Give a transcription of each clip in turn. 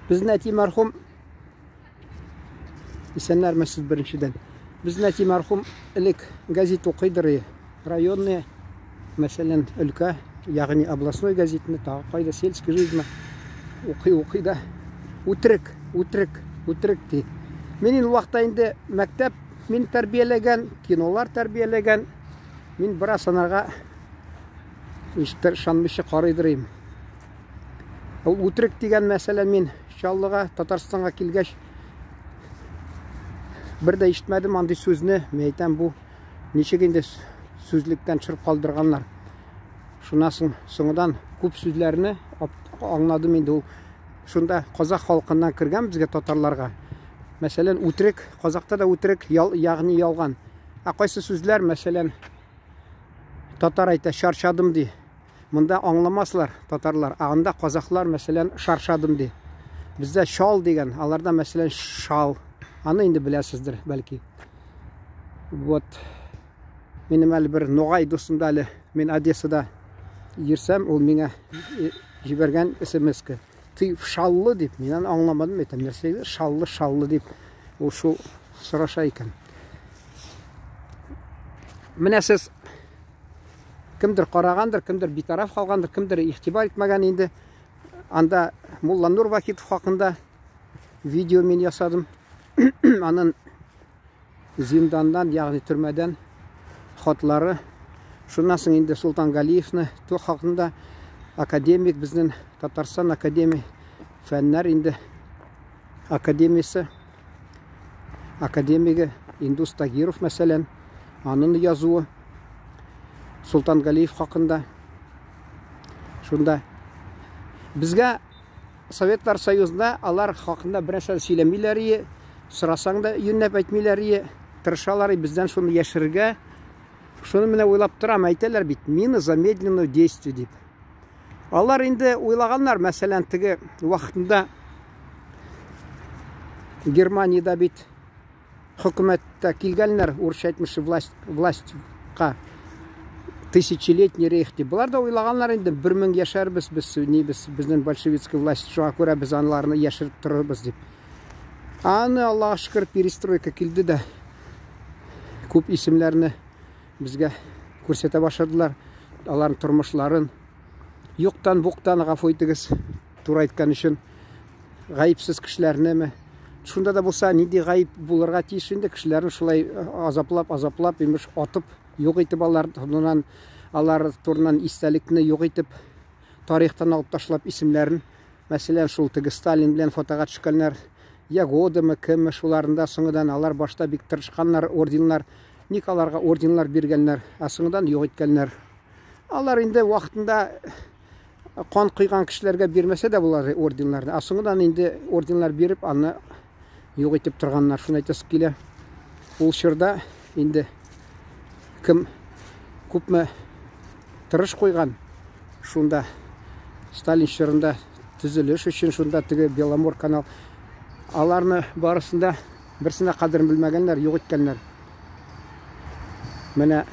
Безнең әти мәрхүм Исәннәрмесез беренчедән. Безнең әти мәрхүм элек газет укыйдыр, районный, мәсәлән, өлкә, ягъни областной газетны, тагы кайда сельская жизнь укый укый да үтерек, үтерек, үтерек ди. Мин инде вакытта инде мәктәп мин тәрбияләгән, кинолар тәрбияләгән. Мин бераз анарга ничектер ышанмыйча карыйдыр идем. Ул үтерек дигән мәсәлән, мин Чаллыга, Татарстанга килгәч, бер дә ишетмәдем андый сүзне. Мин әйтәм, бу ничек инде сүзлектән төшереп калдырганнар. Шуннан соң соңыдан күп сүзләрне аңладым инде ул. Шунда казах халкыннан кергән безгә татарларга. Мәсәлән, үтерек, казахта да үтерек, ягъни ялган. Ә кайсы сүзләр, мәсәлән, татар әйтә, чарчадым ди. Монда аңламаслар татарлар, ә анда казахлар, мәсәлән, шаршадым ди. Бездә чал дигән, аларда, мәсәлән, шал. Аны инде беләсездер, бәлки. Вот. Минем әле бер ногай дустым да әле, мин Одессада йөрсәм, ул миңа э, җибәргән смс-ка. Ты в шаллы дип, мин аны аңламадым, әйтәм, нәрсә шаллы, шаллы дип. Ул шул сораша икән. Менә сез Кемдер карагандыр, кемдер битараф калгандыр, кемдер игътибар итмәгән инде. Анда Мулланур Вахитов хакында видео мин ясадым. Анын зинданнан, ягъни төрмәдән хатлары. Шуннан соң инде Султан Галиевны ту хакында академик безнең Татарстан академия фәннәр инде академиясе академигы Индус Тагиров мәсәлән, аның язуы Султан Галиев хакында. Шунда безгә Советлар Союзында алар хакында бернәрсә сөйләмиләр ие, сорасаң да юньләп әйтмиләр ие, тырышалар бездән шуны яшерергә. Шуны менә уйлап торам, әйтәләр бит, мина замедленного действия дип. Алар инде уйлаганнар, мәсәлән, теге вакытында Германиядә бит хөкүмәттә килгәннәр, урысча әйтмешли, власть, властька тысячелетний рейх дип. Болар да уйлаганнар инде, бер мең яшәрбез без, ни без, безнең большевистский власть, шуңа күрә без анларны яшереп торырбыз дип. Аны, Аллага шөкер, перестройка килде дә, күп исемнәрне безгә күрсәтә башладылар, аларның тормышларын. Юктан буктан гафу итегез, туры әйткән өчен гаепсез кешеләрнеме? Шунда да булса нинди гаеп булырга тиеш инде кешеләрне шулай э, азаплап, азаплап, имеш атып, юк итеп алар турыннан, алар турыннан истәлекне юк итеп, тарихтан алып ташлап исемнәрен. Мәсәлән, шул теге Сталин белән фотога төшкәннәр, Ягодамы, кемме, шуларында соңыдан алар башта бик тырышканнар, орденнар, ник аларга орденнар биргәннәр, ә соңыдан юк иткәннәр. Алар инде вакытында кан койган кешеләргә бирмәсә дә була орденнарны. Ә соңыннан инде орденнар биреп, аны юк итеп торганнар. Шуны әйтәсе килә. Ул чорда инде кем күпме тырыш куйган, шунда Сталин чорында төзелеш өчен шунда теге Беломор канал аларны барысында берсенә кадерен белмәгәннәр, юк иткәннәр. Менә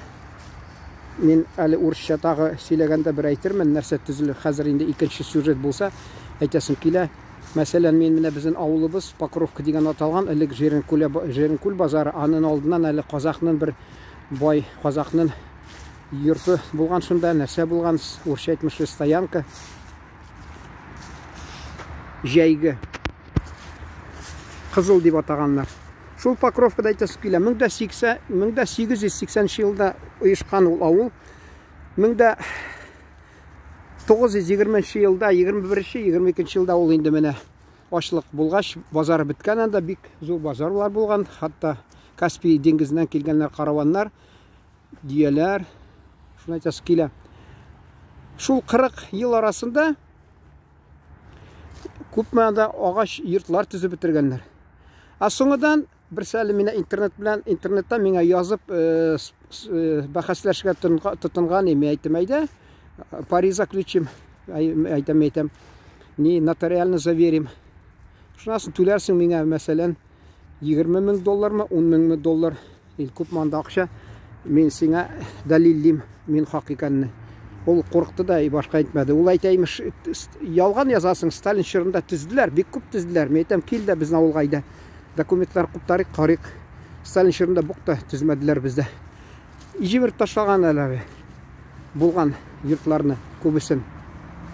мин әле урысча тагы сөйләгәндә бер әйтермен, нәрсә төзелер. Хәзер инде икенче сюжет булса, әйтәсем килә. Мәсәлән, мин менә безнең авылыбыз Покровка дигән аталган, элек Жиренкүл, Жиренкүл базары, анын алдыннан әле казахның бер бай казахның йорты булган шунда, нәрсә булган, урысча әйтмешли стоянка. Җәйге. Кызыл дип атаганнар. Шул Покровкада әйтәсе килә, 1880 елда оешкан ул авыл. 1920 елда, 21-22 елда ул инде менә ачлык булгач, базар беткән анда, бик зур базарлар булган, хәтта Каспий диңгезеннән килгәннәр караваннар, дөяләр. Шуны әйтәсе килә. Шул 40 ел арасында күпме анда агач йортлар төзеп бетергәннәр. Ә соңыдан берсе әле менә интернет белән интернетта миңа язып э, э, бәхәсләшергә тотынган, мин әйттем, әйдә, пари заключим, әйтәм, әйтәм, не нотариально заверим. Шуннан соң түләрсең миңа, мәсәлән, 20 мең доллармы, 10 меңме доллар, ил күпме анда акча, мин сиңа дәлиллим, мин хак икәнне. Ул курыкты да и башка әйтмәде. Ул әйтә имеш, ялган язасың, Сталин чорында төзделәр, бик күп төзделәр. Мин әйтәм, кил дә безнең авылга әйдә. Документлар куптарыйк, карыйк. Сталин чорында бук та төзмәделәр бездә. Җимереп ташлаган әле булган йортларны күбесен.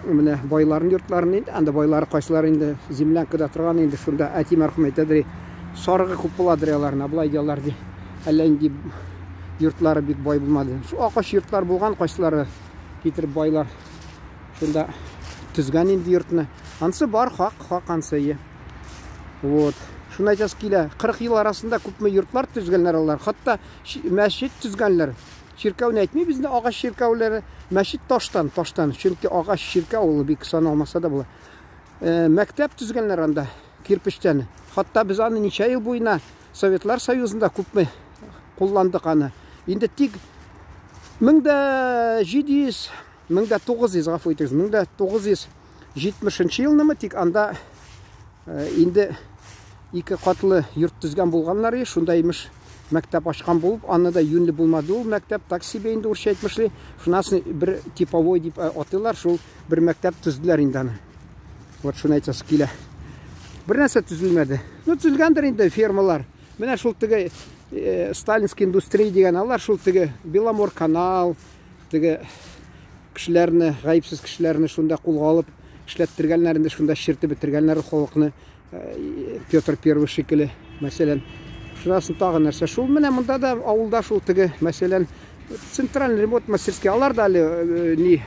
Менә байларын йортларын инде, анда байлары кайсылары инде землянкада торган инде шунда әти мәрхүм әйтәдер, сарыгы күп буладыр аларның, болай ди алар ди. Әллә инде йортлары бик бай булмады. Шу агач йортлар булган, кайсылары китереп байлар шунда төзгән инде йортны. Ансы бар, хак, хак ансы. Вот. Шуны әйтәсе килә, 40 ел арасында күпме йортлар төзгәннәр алар. Хәтта мәчет төзгәннәр. Чиркәүне әйтмибез инде, агач чиркәүләре. Мәчет таштан, таштан. Чөнки агач чиркәү ул бик саналмаса да була. Мәктәп төзгәннәр анда кирпечтән. Хәтта без аны ничә ел буена Советлар Союзында күпме кулландык аны. Инде тик 1700, 1900, гафу итегез, 1970 елнымы тик анда инде ике катлы йорт төзгән булганнар, шунда имеш мәктәп ачкан булып, аны да юньле булмады ул мәктәп, так себе инде урысча әйтмешли. Шуннан соң бер типовой дип атыйлар, шул бер мәктәп төзделәр инде аны. Вот шуны әйтәсе килә. Бер нәрсә төзелмәде. Ну, төзелгәндер инде фермалар. Менә шул теге сталинский индустрия дигән алар шул теге Беломор канал, теге кешеләрне, гаепсез кешеләрне шунда кулга алып эшләттергәннәр инде, шунда чиртеп бетергәннәр халыкны. Петр Первый шикелле, мәсәлән. Шуннан соң тагы нәрсә? Шул менә монда да авылда шул теге, мәсәлән, центральный ремонт мастерский, алар да әле ни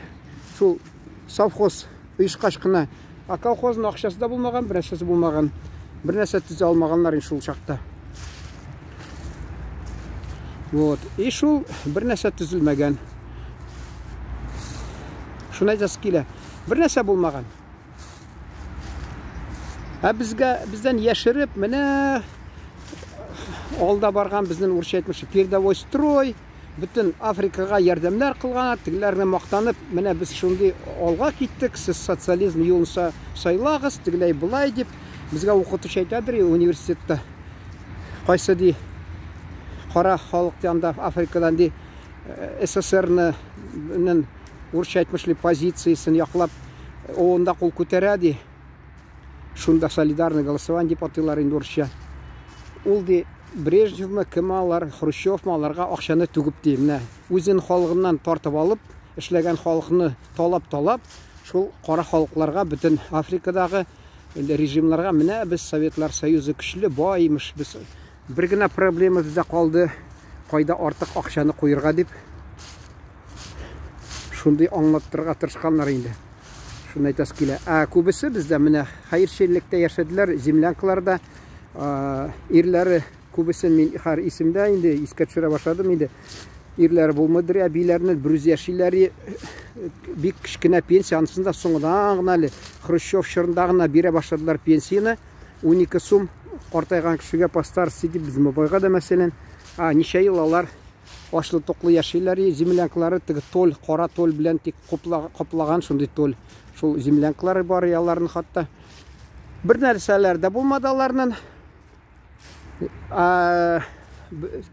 шул совхоз оешкач кына, а колхозның акчасы да булмаган, бер нәрсәсе булмаган. Бер нәрсә төзә алмаганнар инде шул чакта. Вот. И шул бер нәрсә төзелмәгән. Шуны әйтәсе килә. Бер нәрсә булмаган. Ә безгә бездән яшереп, менә алда барган безнең урысча әйтмешли передовой строй, бөтен Африкага ярдәмнәр кылган, тегеләрне мактанып, менә без шундый алга киттек, сез социализм юлын сайлагыз, тегеләй болай дип, безгә укытучы әйтәдер университетта. Кайсы ди кара халык янда Африкадан ди СССРны урысча әйтмешли позициясен яклап ООНда кул күтәрә ди. Шунда солидарный голосование дип атыйлар инде урысча. Ул ди Брежневмы, кем алар, Хрущевмы аларга акчаны түгеп ди. Менә үзен халыгыннан тартып алып, эшләгән халыкны талап-талап, шул кара халыкларга, бөтен Африкадагы режимларга менә без Советлар Союзы көчле, бай имеш, без бер генә проблема бездә калды, кайда артык акчаны куерга дип шундый аңлаттырырга тырышканнар инде. Шуны әйтәсе килә. Ә күбесе бездә менә хәерчелектә яшәделәр, землянкаларда. Ирләре күбесен мин хәр исемдә инде искә төшерә башладым инде. Ирләре булмадыр, әбиләрне бер үзе яшиләр. Бик кечкенә пенсия, анысын да соңынан гына әле Хрущев чорында гына бирә башладылар пенсияне. 12 сум картайган кешегә по старости дип безнең бабайга да мәсәлән. А ничә ел алар ачлы-туклы яшиләр, землянкалары теге толь, кара толь белән тик каплаган шундый толь. Шул землянкалары бар аларның хәтта. Бер нәрсәләр дә булмады аларның.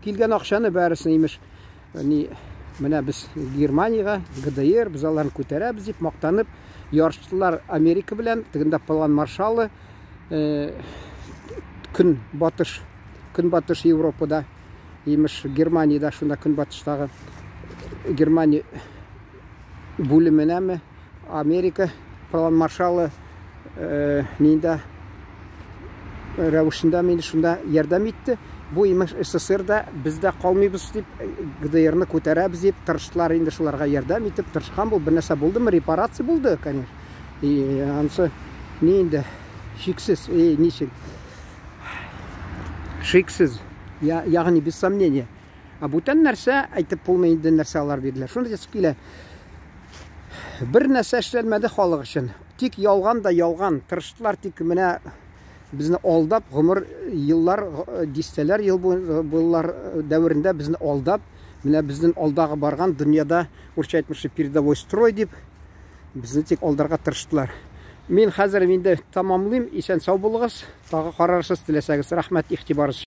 Килгән акчаны бәресен имеш, ни, менә без Германиягә, ГДР, без аларны күтәрәбез дип мактанып ярыштылар Америка белән, тегендә план Маршаллы, көнбатыш Европада, имеш Германиядә, шунда көнбатыштагы Германия бүлеменәме, Америка план Маршаллы нинда рәвешендә мине шунда ярдәм итте. Бу имеш СССРда без дә калмыйбыз дип, ГДРны күтәрәбез дип тырыштылар инде, шуларга ярдәм итеп тырышкан бу. Бер нәрсә булдымы? Репарация булды, конечно. И ансы ни инде шиксез, и ничек? Шиксез, ягъни без сомнения. А бүтән нәрсә әйтеп булмый инде, нәрсә алар бирделәр. Шуны әйтеп килә. Бер нәрсә эшләнмәде халык өчен. Тик ялган да ялган. Тырыштылар тик менә безне алдап, гомер еллар, дистәләр ел буллар дәверендә безне алдап, менә безнең алдагы барган дөньяда урысча әйтмешли передовой строй дип безне тик алдарга тырыштылар. Мин хәзер инде тамамлыйм. Исән сау булыгыз. Тагы карарсыз теләсәгез. Рәхмәт игътибарыгыз.